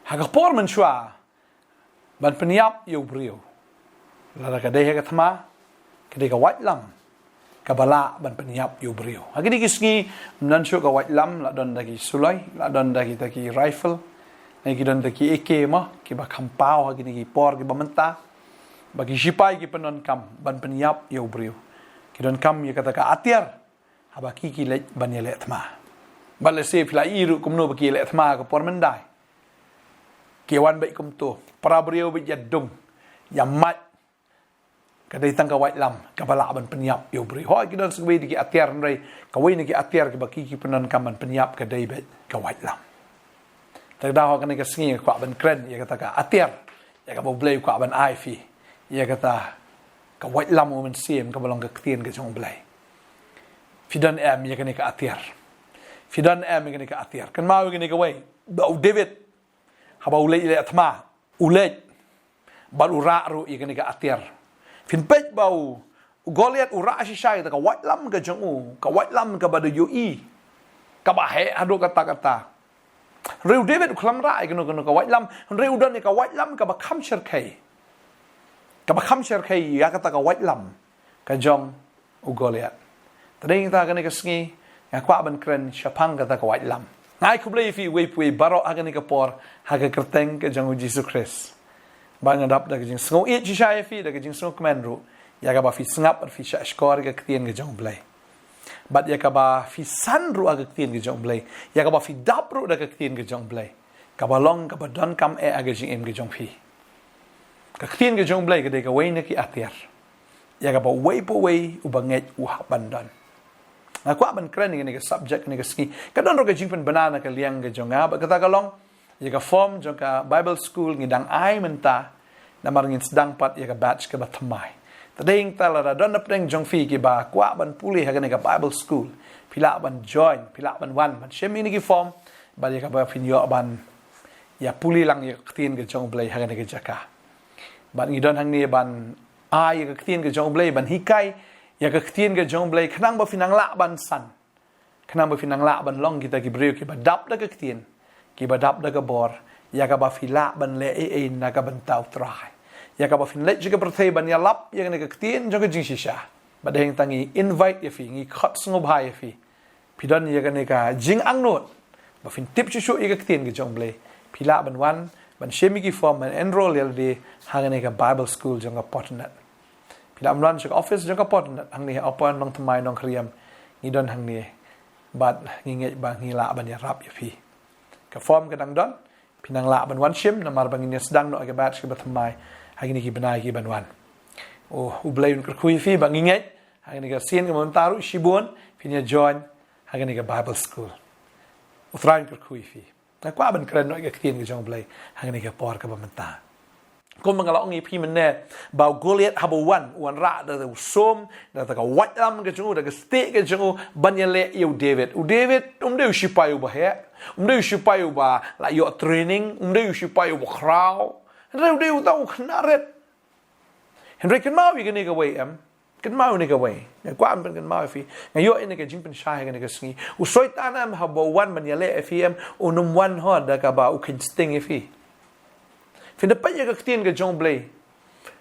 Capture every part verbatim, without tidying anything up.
Ha ka por mynshuwa ban pynïap ïa u briew, lada ka dei ha ka thma, ka dei ka waitlam kaba lah ban pynïap ïa u briew. Ha kine ki sngi, ym don shuh ka waitlam, la don da ki suloi, la don da kita ki rifle, ne ki don da ki A K ma, kiba kham paw ha kine ki por kiba mynta. Ba ki shipai ki pyndonkam ban pynïap ïa u briew. Ki donkam ïa kata ka atiar haba ki ki leit ban ïaleh thma. Bad lehse phi la ïohi ruh kumno ba ki ïaleh thma ka por mynta. Ki wan beit kumto, para briew beit ïa dung, ïa mait. Ka dei tang ka waitlam kaba lah ban pynïap ïa u briew. Hooid, ki don sa kawei de ki atiar, hynrei kawei na ki atiar kiba ki ki pyndonkam ban pynïap ka dei beit ka waitlam. Te da ha kane ka sngi nga kwah ban kren ïa kata ka atiar, ïa kaba U Blei u kwah ban ai phi, ïa kata ka waitlam u mynsiem kaba long ka ktien ka jong U Blei. Phi don em ïa kane ka atiar? Phi don em ïa kane ka atiar? Kynmaw ïa kane kawei, ba u David, haba u leit ïaleh thma, u leit bad u rah ruh ïa kane ka atiar. Phin peit ba u, u Goliath u rah shisha ïa ka waitlam ka jong u, ka waitlam kaba da ïohi, kaba heh haduh katta katta. Hynrei u David u khlem rah ïa kano kano ka waitlam, hynrei u don ïa ka waitlam kaba kham shyrkhei, kaba kham shyrkhei ïa kata ka waitlam ka jong u Goliath. Te dei ïa kata kane ka sngi nga kwah ban kren shaphang kata ka waitlam. Nga ai khublei ïa phi uwei pa uwei baroh ha kane ka por, ha ka kyrteng ka jong u Jisu Khrist. Bad nga dap da ka jingsngew ïeit shisha ïa phi, da ka jingsngew kmen ruh ïa kaba phi sngap bad phi shahshkor ïa ka ktien ka jong U Blei. Bad ïa kaba phi san ruh ha ka ktien ka jong U Blei, ïa kaba phi dap ruh da ka ktien ka jong U Blei, kaba long kaba donkam eh ha ka jingim ka jong phi. Ka ktien ka jong U Blei ka dei kawei na ki atiar ïa kaba uwei pa uwei uba ngeit u hap ban don. Nga kwah ban kren ïa kane ka subject kane ka sngi. Ka don ruh ka jingpynbna na ka liang ka jong nga, bad kata ka long ïa ka form jong ka Bible School ngi dang ai mynta, namar ngin sdang pat ïa ka batch kaba thymmai. Te dei ïa kata, lada don na pdeng jong phi kiba kwah ban pule ha kane ka Bible School, phi lah ban join, phi lah ban wan ban shim ïa kine ki form, bad ïa kaba phin ïoh ban ïa pule lang ïa ka ktien ka jong U Blei ha kane ka jaka. Bad ngi don hangne ban ai ïa ka ktien ka jong U Blei, ban hikai ïa ka ktien ka jong U Blei, khnang ba phin nang lah ban san, khnang ba phin nang lah ban long kita ki briew kiba dap da ka ktien, kiba dap da ka bor, ïa kaba phi lah ban leh ei ei na ka bynta U Trai, ïa kaba phin leit sha ka pyrthei ban ïalap ïa kane ka ktien jong ka jingshisha. Bad dei ïa kata ngi invite ïa phi, ngi khot sngewbha ïa phi. Phi don ïa kane ka jingangnud ba phin tip shuh shuh ïa ka ktien ka jong U Blei, phi lah ban wan ban shim ïa ki form, ban enroll ïa lade ha kane ka Bible School jong ka Potternet. Phi lah ban wan sha ka office jong ka Potternet hangne ha Upper Nongthymmai Nongkhyriem. Ngi don hangne bad ngi ngeit ba ngi lah ban ïarap ïa phi. Ka form ka dang don, phi nang lah ban wan shim namar ba ngin ïa sdang noh ïa ka batch kaba thymmai ha kine ki bnai kiban wan. U Blei un kyrkhu ïa phi, ba ngi ngeit ha kane ka sien kaba mynta ruh shibun phin ïa join ha kane ka Bible School. U Trai un kyrkhu ïa phi. Nga kwah ban kren noh ïa ka ktien ka jong U Blei ha kane ka por kaba mynta. Kumba nga la ong ïa phi mynne, ba u Goliath haba u wan, u wanrah da u sum, da ka waitlam ka jong u, da ka stick ka jong u, ban ïaleh ïa u David. U David um dei u shipai uba heh, um dei u shipai uba la ïoh training, um dei u shipai uba khraw. Hynrei u dei uta u khynnah rit. Hynrei kynmaw ïa kane kawei em. Kynmaw ïa kane kawei. Nga kwah ban pynkynmaw ïa phi. Nga ïoh ïa kane ka jingpynshai ha kane ka sngi. U Soitan em haba u wan ban ïaleh ïa phi em, un ym wan ho da kaba u kheiñ sting ïa phi. Phin da peit ïa ka ktien ka jong U Blei.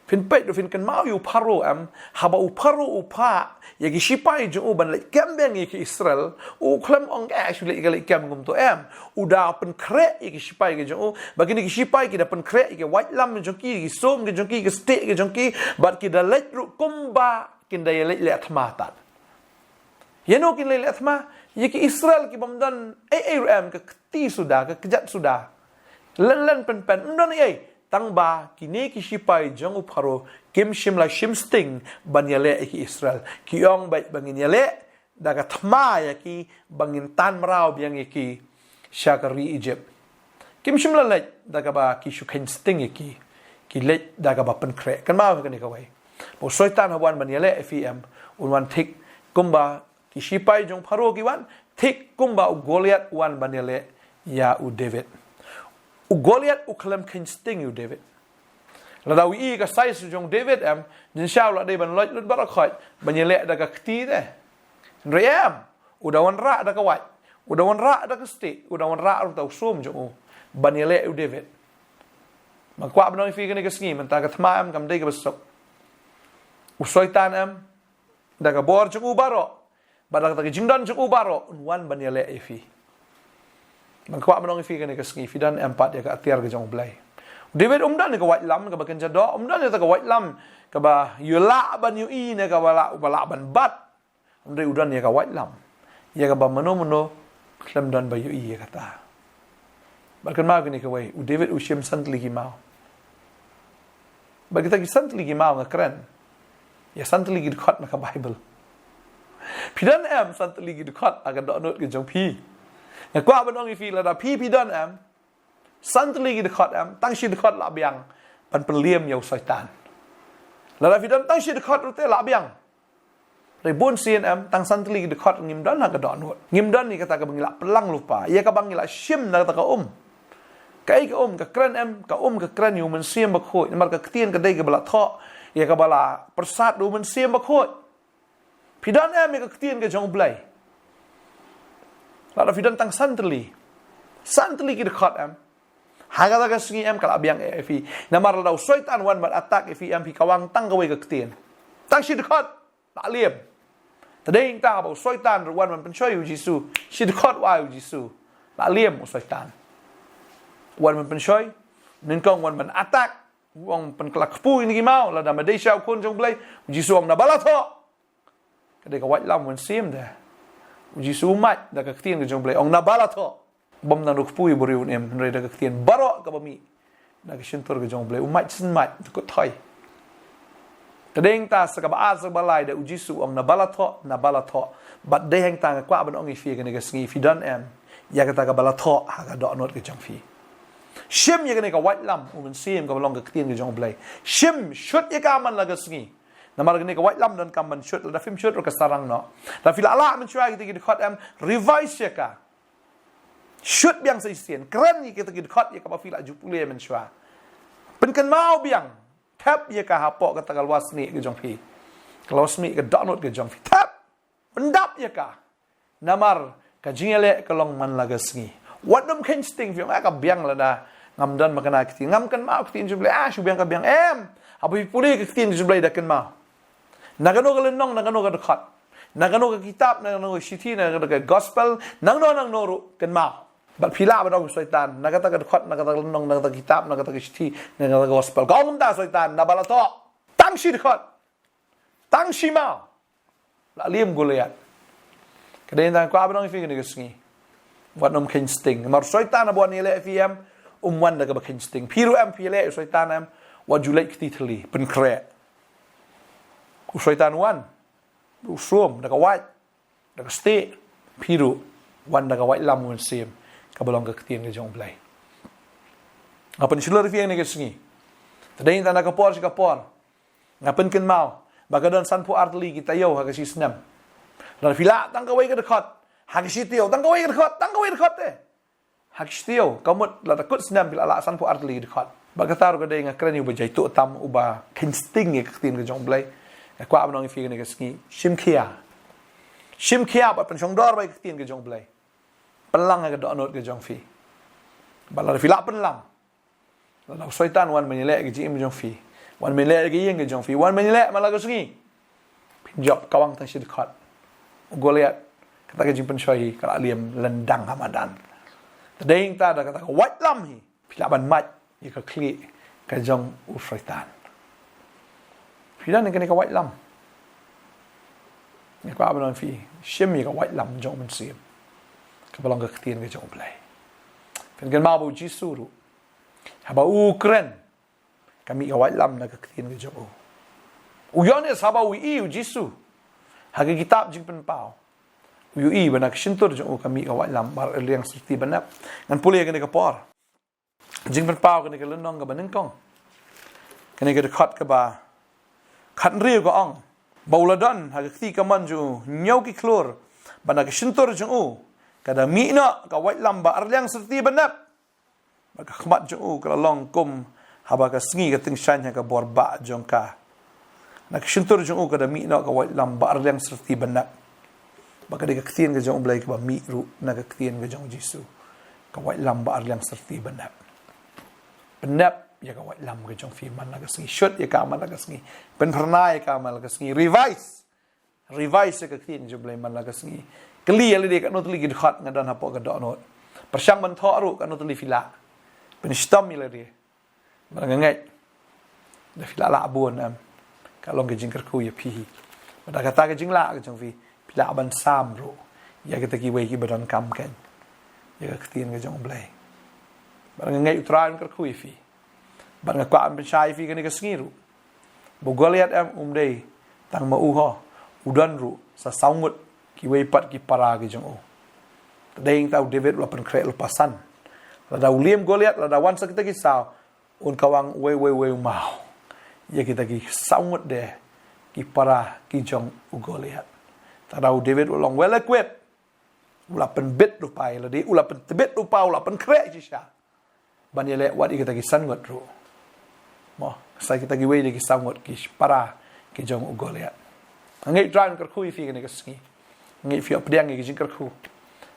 Phin peit ruh, phin kynmaw ïa u Pharaoh em, haba u Pharaoh u phah ïa ki shipai jong u ban leit kem biang ïa ki Israel, u khlem ong, eh, shu leit ka leit kem kumto em. U da pynkhreh ïa ki shipai ka jong u, ba kine ki shipai ki da pynkhreh ïa ki waitlam jong ki, ki sum ki jong ki, ki stick ki jong ki, bad ki da leit ruh kumba kin da ïaleh leh thma tad. Ïano kin leh leh thma? Ïa ki Israel kibym don ei ei ruh em, ka kti suda, ka kjat suda. Len len pen pen, ym don ei ei. Tang ba kine ki shipai jong u Pharaoh kim shym la shim sting ban ïaleh ïa ki Israel. Ki ong beit ba ngin ïaleh da ka thma ïa ki, ba ngin tan mraw biang ïa ki sha ka ri Egypt. Kim shym la leit da kaba ki shu kheiñ sting ïa ki. Ki leit da kaba pynkhreh. Kynmaw ha kane kawei. Ba u Soitan haba u wan ban ïaleh ïa phi em, un wan thik kumba ki shipai jong Pharaoh ki wan, thik kumba u Goliath u wan ban ïaleh ïa u David. U Goliath u khlem kheiñ sting ïa u David. Lada u ïohi ka size jong u David em, jingshisha u la dei ban lait lut baroh khoit ban ïaleh da ka kti te. Hynrei em, u da wanrah da ka wait, u da wanrah da ka stick, u da wanrah ruh da u sum jong u. ban ïaleh ïa u David. Nga kwah ban ong ïa phi kane ka sngi, mynta ka thma em kam dei kaba suk. U Soitan em, da ka bor jong u baroh, bad da ka jingdon jong u baroh, un wan ban ïaleh ïa phi. Nga kwah ban ong ïa phi kane ka sngi, phi don em pat ïa ka atiar ka jong U Blei. U David um don ïa ka waitlam kaba kynja doh, um don ïa ka waitlam kaba u lah ban ïohi ne kaba lah, uba lah ban bat. Hynrei u don ïa ka waitlam ïa kaba mano mano khlem don ba ïohi ïa kata. Bad kynmaw kane kawei, u David u shim san tylli ki maw. Bad kita ki san tylli ki maw nga kren ïa san tylli ki dkhot na ka Baibl. Phi don em san tylli ki dkhot ha ka dohnud ka jong phi? Nga kwah ban ong ïa phi, lada phi phi don em san tylli ki dkhot em, tang shi dkhot lah biang ban pynliem ïa u Soitan. Lada phi don tang shi dkhot ruh te lah biang. Hynrei bun sien em, tang san tylli ki dkhot ngim don ha ka dohnud. Ngim don ïa kata kaba ngi lah pynlang lypa, ïa kaba ngi lah shim na kata ka um. Kaei ka um? Ka kren em, ka um ka kren ïa u Mynsiem Bakhuid. Namar ka ktien ka dei kaba la thoh, ïa kaba la pyrsad da u Mynsiem Bakhuid. Phi don em ïa ka ktien ka jong U Blei? Lada phi don tang san tylli, san tylli ki dkhot em, ha kata ka sngi em ka lah biang ïa phi. Namar lada u Soitan wan ban attack ïa phi em, phi kawang tang kawei ka ktien. Tang shi dkhot, lah liem. Te dei hangta ba u Soitan ruh wan ban pynshoi ïa u Jisu. Shi dkhot wai ïa u Jisu, lah liem u Soitan. Wan ban pynshoi, nyngkong wan ban attack. U ong, pynkylla kpu ïa kine ki maw, lada me dei shisha u Khun jong U Blei. U Jisu u ong, naba la thoh. Ka dei ka waitlam u Mynsiem de. U Jisu u mad da ka ktien ka jong U Blei, u ong, naba la thoh. Bym nang ruh kpu ïa u briew un im, hynrei da ka ktien baroh kaba mih na ka shyntur ka jong U Blei, u mad shen mad, u kut thoi. Te dei hangta sa kaba ar sa kaba lai de, u Jisu u ong, naba la thoh, naba la thoh. Bad dei hangta nga kwah ban ong ïa phi kane ka sngi, phi don em ïa kata kaba la thoh ha ka dohnud ka jong phi? Shim ïa kane ka waitlam u Mynsiem kaba long ka ktien ka jong U Blei. Shim, shut ïa ka man la ka sngi. Namar kane ka waitlam donkam ban shut, lada phim shut ruh ka sarang noh. Lada phi lah lah mynshuwa kita ki dkhot em, revise ïa ka. Shut biang sa shisien, kren ïa kita ki dkhot ïa kaba phi lah ju pule mynshuwa. Pynkynmaw biang, thep ïa ka hapoh kata ka lwar snieh ka jong phi. Ka lwar snieh ka dohnud ka jong phi. Thep, pyndap ïa ka. Namar ka jingïaleh ka long man la ka sngi. Wat nym kheiñ sting, phi ong, ah, ka biang lada ngam don ba kane ka ktien, ngam kynmaw ka ktien jong U Blei, ah, shu biang ka biang, em. Haba phi pule ka ktien jong U Blei da kynmaw. Na kano ka lynnong, na kano ka dkhot, na kano ka kitab, na kano ka shithi, na kano ka gospel, nangno nangno ruh kynmaw. Bad phi lah ban ong u Soitan, na kata ka dkhot, na kata ka lynnong, na kata ka kitab, na kata ka shithi, na kata ka gospel, ka ong kumta u Soitan, naba la thoh. Tang shi dkhot, tang shi maw, lah liem Goliath. Ka dei hangta nga kwah ban ong ïa phi kane ka sngi, wat nym kheiñ sting. Namar u Soitan haba u wan ïaleh ïa phi em, um wan da kaba kheiñ sting. Phi ruh em, phi ïaleh ïa u Soitan em, wat ju leit kti thylli, pynkhreh. U Soitan u wan, u sum da ka wait, da ka stieh. Phi ruh wan da ka waitlam u Mynsiem kaba long ka ktien ka jong U Blei. Nga pynshlur ïa phi kane ka sngi, te dei hangta na ka por sha ka por, nga pynkynmaw ba ka don sanphew ar tylli ki taïew ha ka shi snem. Lada phi lah tang kawei ka dkhot ha ka shi taïew, tang kawei ka dkhot, tang kawei dkhot te ha ka shi taïew, ka mut lada kut snem phi lah lah sanphew ar tylli ki dkhot. Bad kata ruh ka dei, nga kren ïa uba jaituh tam, uba kheiñ sting ïa ka ktien ka jong U Blei. Nga kwah ban ong ïa phi kane ka sngi, shim khia. Shim khia bad pynshongdor bad ïa ka ktien ka jong U Blei. Pynlang ha ka dohnud ka jong phi. Bad lada phi lah pynlang, lada u Soitan wan ban ïaleh ïa ka jingim jong phi, wan ban ïaleh ïa ka ïing ka jong phi, wan ban ïaleh man la ka sngi, phin jop, kawang tang shi dkhot. U Goliath, kata ka jingpynshoi hi ka lah liem lyndang ha madan. Te dei hangta da kata ka waitlam hi phi lah ban mad ïa ka khlieh ka jong u Soitan. Phi don ïa kane ka waitlam? Nga kwah ban ong ïa phi, shim ïa ka waitlam jong u Mynsiem kaba long ka ktien ka jong U Blei. Phin kynmaw ba u Jisu ruh, haba u kren, ka mih ka waitlam na ka ktien ka jong u. U Ïoannis haba u ïohi ïa u Jisu ha ka kitab Jingpynpaw, u ïohi ba na ka shyntur jong u ka mih ka waitlam ba ar liang syrti ba nep. Ngan pule ïa kane ka por. Jingpynpaw, kane ka lynnong kaba nyngkong, kane ka dkhot kaba khathynriew, ka ong, ba u la don ha ka kti kamon jong u hynñiew ki khlur, bad na ka shyntur jong u ka da mih noh ka waitlam ba ar liang syrti ba nep. Bad ka khmat jong u ka la long kum haba ka sngi ka tyngshaiñ ha ka bor bah jong ka. Na ka shyntur jong u ka da mih noh ka waitlam ba ar liang syrti ba nep. Bad ka dei ka ktien ka jong U Blei kaba mih ruh na ka ktien ka jong u Jisu. Ka waitlam ba ar liang syrti ban nep. Pynnep ïa ka waitlam ka jong phi man la ka sngi. Shut ïa ka man la ka sngi. Pynphyrnai ïa ka man la ka sngi. Revise. Revise ïa ka ktien jong U Blei man la ka sngi. Kylli ïa lade katno tylli ki dkhot nga don hapoh ka dohnud. Pyrshang ban thoh ruh katno tylli phi lah. Pynshitom ïa lade. Bad nga ngeit lada phi lah lah bun, em, ka long ka jingkyrkhu ïa phi. Bad da kata ka jinglah ka jong phi, phi lah ban sam ruh ïa kita kiwei kiba donkam kein ïa ka ktien ka jong U Blei. Bad nga ngeit U Trai un kyrkhu ïa phi. Bad nga kwah ban pynshai ïa phi kane ka sngi ruh ba u Goliath, em, um dei tang ma u ho, u don ruh sa saw ngut kiwei pat ki para ki jong u. Te dei hangta u David u la pynkhreh lypa san. Lada u liem Goliath, lada wan sa kita ki saw, un kawang uwei uwei uwei u maw ïa kita ki saw ngut de ki para ki jong u Goliath. Te lada u David u long well equipped, u la pynbit lypa ïa lade, u la pyntbit lypa, u la pynkhreh shisha ban ïaleh wat ïa kita ki san ngut ruh. Mo, sa kita kiwei de ki saw ngut ki para ki jong u Goliath. Nga ngeit U Trai un kyrkhu ïa phi kane ka sngi. Nga ngeit phi ïoh pdiang ïa ka jingkyrkhu.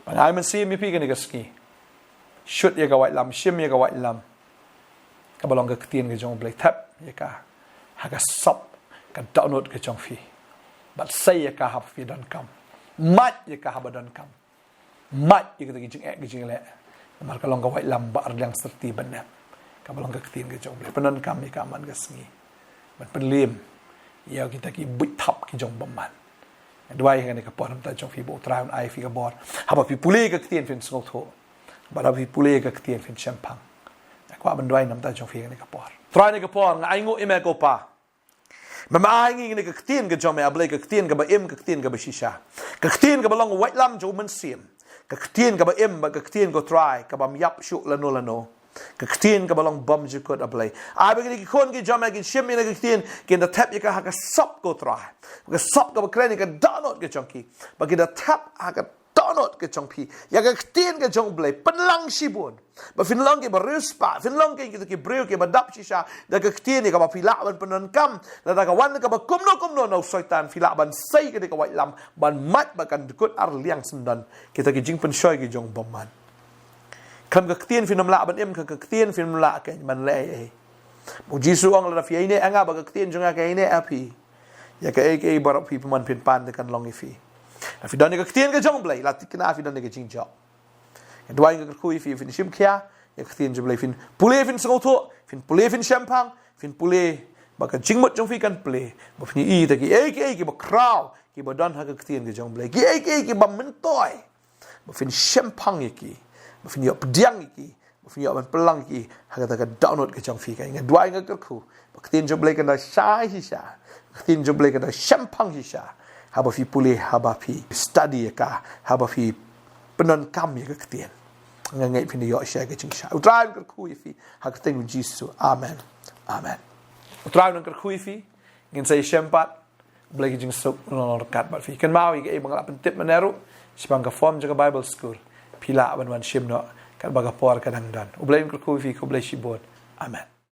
Bad nga ai mynsiem ïa phi kane ka sngi. Shut ïa ka waitlam, shim ïa ka waitlam kaba long ka ktien ka jong U Blei. Thep ïa ka ha ka sop ka dohnud ka jong phi. Bad sei ïa ka haba phi donkam. Mad ïa ka haba donkam. Mad ïa kita ki jingeh ki jingleh. Namar ka long ka waitlam ba ar liang syrti ban nep, kaba long ka ktien ka jong U Blei. Pyndonkam ïa ka man ka sngi ban pynliem ïa kita ki buit thap ki jong bymman. Nga duwai ha kane ka por namar jong phi ba U Trai un ai phi ka bor. Haba phi pule ka ktien phin sngewthuh. Bad haba phi pule ka ktien phin shemphang. Nga kwah ban duwai namar jong phi ha kane ka por. Trai, ha kane ka por nga ainguh ïa me ko Pa. Me, me ai ngi kane ka ktien ka jong me, A Blei, ka ktien kaba im, ka ktien kaba shisha. Ka ktien kaba long waitlam jong u Mynsiem. Ka ktien kaba im, bad ka ktien ko Trai, kabym ïap shuh lano lano. Ka ktien kaba long bymjukut, A Blei. Ai ba kine ki khun ki jong me kin shim ïa kane ka ktien, kin da thep ïa ka ha ka sop ko Trai. Ka sop kaba kren ïa ka dohnud ka jong ki. Ba kin da thep ha ka dohnud ka jong phi. Ïa ka ktien ka jong U Blei. Pynlang shibun. Ba phin long kiba riewspah, phin long ki, kita ki briew kiba dap shisha da ka ktien ïa kaba phi lah ban pyndonkam. Lada ka wan kaba kumno kumno na u Soitan, phi lah ban sei kane ka waitlam ban mad ba kan dkut ar liang syndon kita ki jingpynshoi ki jong bymman. Khlem ka ktien phin ym lah ban im, khlem ka ktien phin ym lah kein ban leh ei ei. U Jisu u ong, lada phi ïaineh ïa nga bad ka ktien jong nga ka ïaineh ïa phi, ïa kaei kaei baroh phi pynmon phin pan te kan long ïa phi. Lada phi don ïa ka ktien ka jong U Blei, la thikna phi don ïa ka jingjop. Nga duwai, nga kyrkhu ïa phi, phin shim khia ïa ka ktien jong U Blei, phin pule phin sngewthuh, phin pule phin shemphang, phin pule ba ka jingmut jong phi kan plie, ba phin ïohi ïa kiei kiei kiba khraw kiba don ha ka ktien ka jong U Blei, kiei kiei kiba myntoi, ba phin shemphang ïa ki, ba phin ïoh pdiang ïa ki, ba phin ïoh ban pynlang ïa ki ha kata ka dohnud ka jong phi. Nga duwai, nga kyrkhu ba ka ktien jong U Blei kan da shai shisha, ka ktien jong U Blei kan da shemphang shisha, haba phi pule, haba phi study ïa ka, haba phi pyndonkam ïa ka ktien. Nga ngeit phin da ïoh shisha ka jingshai. U Trai un kyrkhu ïa phi ha ka kyrteng U Jisu. Amen. Amen. U Trai un kyrkhu ïa phi. Ngin sa ïashem pat. Blei, ka jingsuk un long ryngkat bad phi. Kynmaw, ïa kaei ba nga la pyntip mynne ruh shaphang ka form jong ka Bible School, phi lah ban wan shim noh katba ka por ka dang don. U Blei un kyrkhu ïa phi, khublei shibun. Amen.